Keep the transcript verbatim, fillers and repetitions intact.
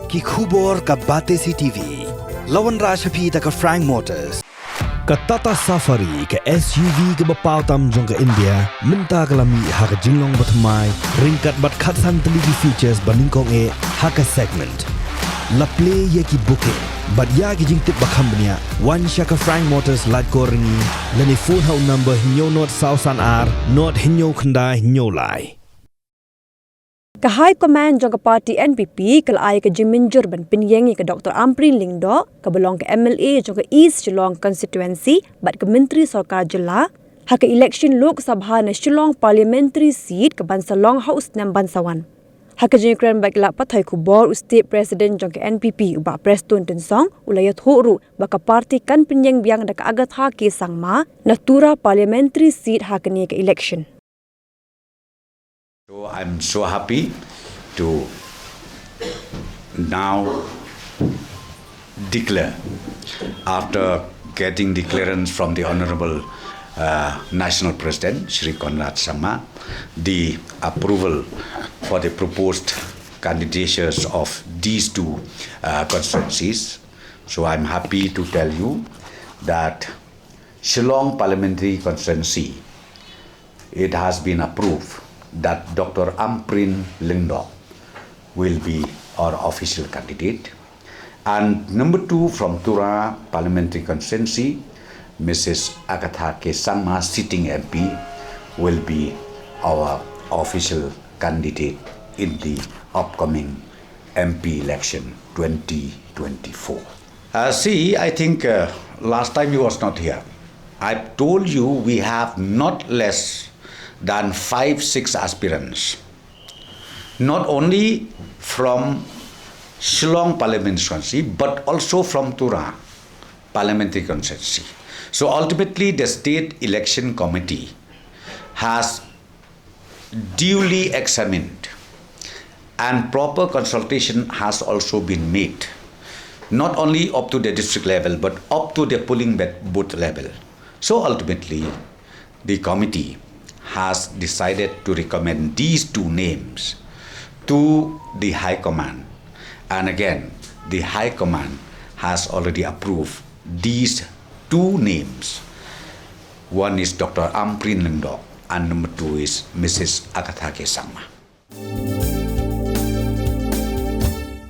Ki khubor ka Batesi T V. La wanrah sha phi da ka Frank Motors. Ka Tata Safari, ka S U V kaba paw tam jong ka India, mynta ka la mih ha ka jinglong bathymmai, ryngkat bad khatsan tylli ki features ba nyngkong eh ha ka segment. La plie ïa ki booking bad ïa ki jingtip ba kham bniah, wan sha ka Frank Motors Laitkor Ryngi, lane phone ha u number hynñiew nod saw san ar nod hynñiew khyndai hynñiew lai. Ka High Command jong ka party N P P ka la ai ka jingmynjur ban pynïeng ïa ka Doctor Ampareen Lyngdoh, kaba long ka M L A jong ka East Shillong Constituency bad ka Myntri Sorkar Jylla, ha ka election Lok Sabha na Shillong Parliamentary Seat kaban sa long ha u snem ban sa wan. Ha ka jingkren bad ki lad pathai khubor, u State President jong ka N P P, u Bah Prestone Tynsong, u la ïathuh ruh ba ka party kan pynïeng biang da ka Agatha K Sangma na Tura Parliamentary Seat ha kane ka election. So I'm so happy to now declare, after getting the clearance from the Honorable uh, National President, Shri Conrad Sangma, the approval for the proposed candidatures of these two uh, constituencies. So I'm happy to tell you that Shillong Parliamentary Constituency, it has been approved that Doctor Ampareen Lyngdoh will be our official candidate. And number two, from Tura Parliamentary Constituency, Missus Agatha K Sangma, sitting M P, will be our official candidate in the upcoming M P election twenty twenty-four. Uh, see, I think uh, last time you was not here. I told you we have not less than five, six aspirants, not only from Shillong Parliamentary Constituency, but also from Tura Parliamentary Constituency. So ultimately, the State Election Committee has duly examined and proper consultation has also been made, not only up to the district level but up to the polling booth level. So ultimately, the committee has decided to recommend these two names to the High Command, and again, the High Command has already approved these two names. One is Doctor Ampareen Lyngdoh, and number two is Missus Agatha K Sangma.